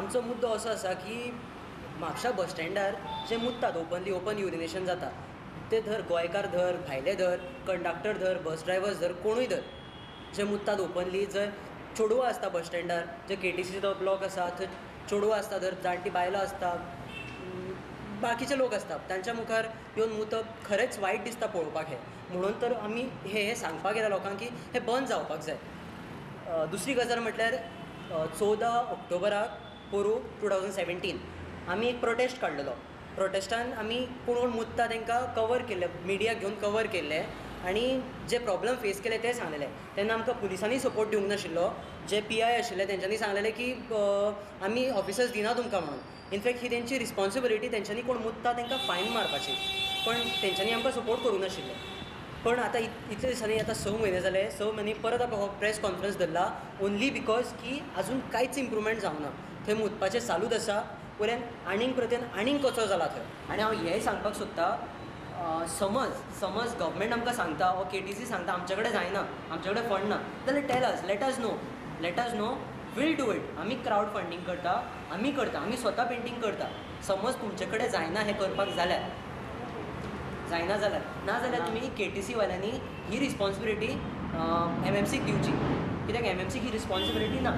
आमचो मुद्दो असो आसा की म्हापशा बस स्टँडार जे मुत्तात ओपनली, ओपन युरिनेशन जाता, ते धर गोंयकार धर, भायले धर, कंडक्टर धर, बस ड्रायवर्स धर, कोणूय धर, जे मुत्तात ओपनली. जंय चेडवां आसता बस स्टँडार, जे केटीसीचो ब्लॉक आसा थंय चेडवां आसता धर, जाणटी बायलां आसता, बाकीचे लोक आसता, तांच्या मुखार येवन मुतप खरेंच वायट दिसता पळोवपाक. हें म्हणून तर आमी हे सांगपाक गेल्या लोकांक की हें बंद जावपाक जाय. दुसरी गजाल म्हटल्यार 14 ऑक्टोबराक पोरूं 2017 आमी एक प्रोटेस्ट काडलेलो. प्रोटेस्टान आमी कोण कोण मुत्ता तांकां कवर केल्ले, मिडियाक घेवन कवर केल्ले आनी जे प्रॉब्लम फेस केले ते सांगलेले. तेन्ना आमकां पुलिसांनी सपोर्ट दिवंक नाशिल्लो. जे पी I आशिल्ले तेंच्यांनी सांगलेले की आमी ऑफिसर्स दिना तुमकां म्हणून. इनफॅक्ट ही तेंची रिस्पॉन्सिबिलिटी, तेंच्यांनी कोण मुत्ता तांकां फायन मारपाची, पण तेंच्यांनी आमकां सपोर्ट करूंक नाशिल्ले. पण आतां इतले दिसांनी, आतां 6 म्हयने जाले, 6 म्हयने परत आतां हो प्रेस कॉन्फरन्स धरला ओनली because की आजून कांयच इम्प्रूवमेंट जावंक ना. थंय मुतपाचें चालूच आसा, वयल्यान आनीक प्रत्येन आनीक कचरो जाला थंय. आनी हांव हेंय सांगपाक सोदता, समज गव्हर्मेंट आमकां सांगता वो केटीसी सांगता आमचे कडेन जायना, आमचे कडेन फंड ना, जाल्यार tell us, let us know, let us know, we'll do it. आमी क्रावड फंडींग करता, आमी करता, आमी स्वता पेंटींग करता. समज तुमचे कडेन जायना हें करपाक जाल्यार, जायना जाल्यार, ना जाल्यार तुमी केटीसी वाल्यांनी ही रिस्पॉन्सिबिलिटी एमएमसीक दिवची. कित्याक एमएमसीक ही रिस्पॉन्सिबिलिटी ना,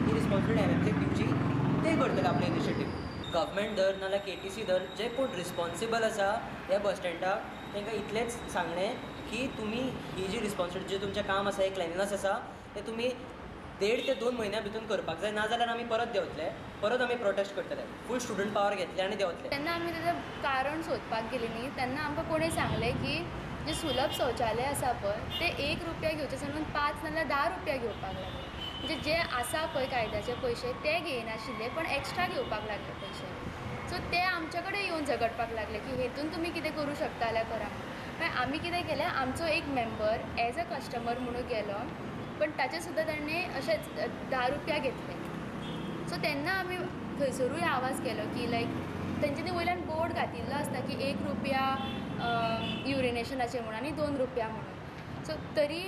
ही रिस्पॉन्सिबिलिटी एमएमसीक दिवची, ते करतले आपले इनिशिएटीव. गव्हर्मेंट धर नाजाल्यार केटीसी धर, जे कोण रिस्पॉन्सिबल आसा ह्या बस स्टँडाक, तांकां इतलेंच सांगणें की तुमी ही जी रिस्पॉन्सिबिलिटी, जे तुमचें काम आसा, हें क्लिनलीनस आसा, तें तुमी 1.5 ते 2 म्हयन्या भितून करपाक जाय. नाजाल्यार आमी परत देंवतले, परत आमी प्रोटेस्ट करतले, फूल स्टुडंट पावर घेतले आनी देंवतले. तेन्ना आमी तेजें कारण सोदपाक गेली न्ही, तेन्ना आमकां कोणें सांगलें की जे सुलभ शौचालय आसा पळय ते 1 रुपया घेवचे सोडून 5 नाजाल्यार 10 रुपया घेवपाक लागले. म्हणजे जे आसा पळय कायद्याचे पयशे ते घेयनाशिल्ले, पण एक्स्ट्रा घेवपाक लागले पयशे. सो ते आमचे कडेन येवन झगडपाक लागले की हेतून तुमी कितें करूं शकता जाल्यार करा. मागीर आमी कितें केलें, आमचो एक मेंबर एज अ कस्टमर म्हणून गेलो, पण ताचे सुद्दां ताणें अशेंच 10 रुपया घेतले. सो तेन्ना आमी थंयसरूय आवाज केलो की लायक तेंच्यांनी वयल्यान बोर्ड घातिल्लो आसता की 1 रुपया युरिनेशनाचे म्हणून आनी 2 रुपया म्हणून. सो तरी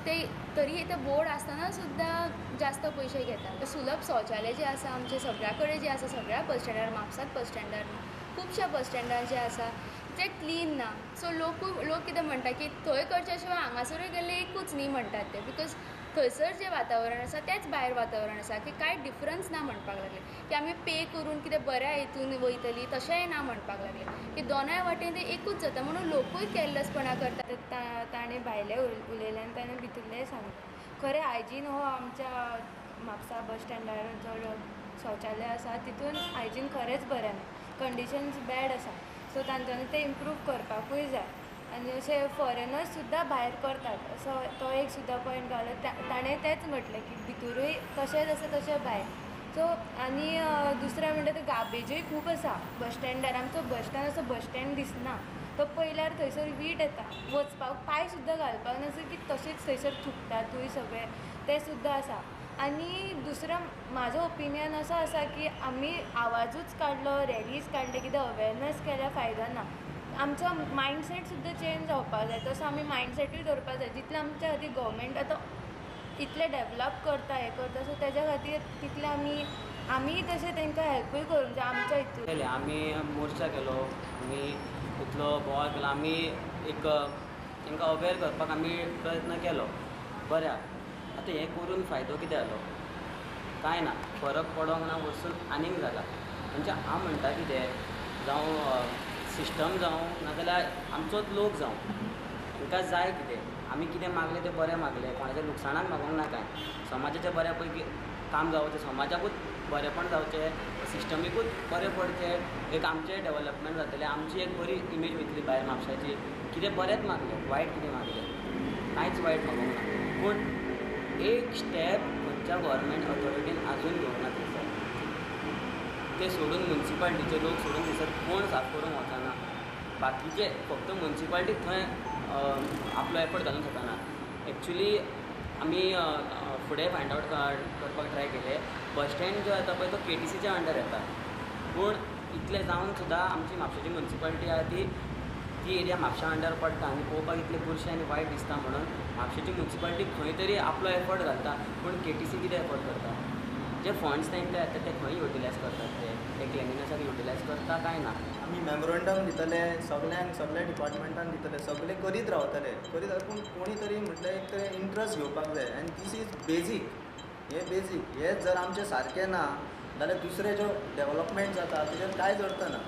ते तरी ते बोर्ड आसतना सुद्दां जास्त पयशे घेतात. सुलभ शौचालय जे आसा आमचे सगळ्या कडेन जे आसा, सगळ्या बस स्टँडार, म्हापसात बस स्टँडार, खुबश्या बस स्टँडार जे आसा ते क्लीन ना. सो लोक कितें म्हणटा की थंय करच्या शिवाय हांगासरूय गेल्ले एकूच न्ही म्हणटात ते, because थंयसर जें वातावरण आसा तेंच भायर वातावरण आसा, की कांय डिफरन्स ना म्हणपाक लागले. की आमी पे करून कितें बऱ्या हितून वयतली तशेंय ना म्हणपाक लागले, की दोनाय वाटेन तें एकूच जाता म्हणून लोकूय कॅरलेसपणां करतात. ताणें भायलें उलयलें आनी ताणें भितरलेंय सांगलें. खरें हायजीन हो आमच्या म्हापसा बस स्टँडार जो शौचालय आसा तितून हायजीन खरेंच बरें ना, कंडिशन्स बॅड आसा. सो तांच्यांनी तें इम्प्रूव करपाकूय जाय. आनी अशे फॉरेनर्स सुद्दां भायर करतात असो तो एक सुद्दां पॉयंट घालो. ताणें तेंच म्हटलें की भितरूय तशेंच आसा तशें भायर. सो आनी दुसरें म्हणटा ते गार्बेजूय खूब आसा बस स्टँडार. आमचो बस स्टँड असो बस स्टँड दिसना, तो पयल्यार थंयसर वीट येता, वचपाक पांय सुद्दां घालपाक नासता की तशेंच थंयसर थुकतातूय सगळें, तें सुद्दां आसा. आनी दुसरो म्हाजो ओपिनियन असो आसा की आमी आवाजूच काडलो, रॅलीज काडले, कितें अवेरनस केल्यार फायदो ना. आमचो मायंडसेट सुद्दां चेंज जावपाक जाय, तसो आमी मायंडसेटूय दवरपाक जाय. जितलें आमच्या खातीर गव्हर्मेंट आतां इतलें डेवलप करता, हें करता, सो तेज्या खातीर तितलें आमी तशें तांकां हेल्पूय करूंक जाय आमच्या हितून. आमी मोर्चा केलो, आमी इतलो बोवाळ केलो, आमी एक तांकां अवेर करपाक आमी प्रयत्न केलो. बरें, आतां हें करून फायदो कितें जालो? कांय ना, फरक पडोंक ना, वचून आनीक जाला. म्हणजे हांव म्हणटा कितें, जावं सिस्टम जावं नाजाल्यार आमचोच लोक जावं, तांकां जाय कितें, आमी कितें मागलें तें बरें मागलें, कोणाच्या लुकसाणान मागूंक ना कांय. समाजाच्या बऱ्या पैकी काम जावचें, समाजाकूच बरेंपण जावचें, सिस्टमीकूच बरें पडचें, एक आमचें डेवलपमेंट जातलें, आमची एक बरी इमेज वयतली भायर म्हापशाची. कितें बरेंच मागलें, वायट कितें मागलें, कांयच वायट मागूंक ना. पूण एक स्टेप खंयच्या गव्हर्मेंट ऑथॉरिटीन आजून घेवंक ना थंयसर. ते सोडून मुन्सिपाल्टीचे लोक सोडून थंयसर कोण साफ करूंक वचना. बाकीचे फक्त मुन्सिपाल्टी थंय आपलो एफर्ट घालूंक शकना. एक्चुली आमी फुडें फायंड आवट करपाक ट्राय केलें, बस स्टँड जो येता पळय तो केटीसीच्या अंडर येता. पूण इतलें जावन सुद्दां आमची म्हापशेची मुन्सिपाल्टी आहा ती ती एरिया म्हापशा अंडर पडटा आनी पळोवपाक इतलें बुरशें आनी वायट दिसता म्हणून म्हापशेची मुन्सिपाल्टी खंय तरी आपलो एफर्ट घालता, पूण केटीसी कितें एफर्ट करता? जे फंड्स तांकां येता ते खंय युटिलायज करतात, ते क्लिनिनेसाक युटिलायज करता काय ना. आमी मेमोरंडम दितले सगल्यांक, सगल्या डिपार्टमेंटान दितले, सगळे करीत रावतले, करीत रावतले, पूण कोणी तरी म्हटल्यार एक तरी इंट्रस्ट घेवपाक जाय. आनी this is basic, हें बेजीक, हें जर आमचें सारकें ना जाल्यार दुसरें ज्यो डेवलपमेंट जाता तेजेर कांयच अर्थ ना.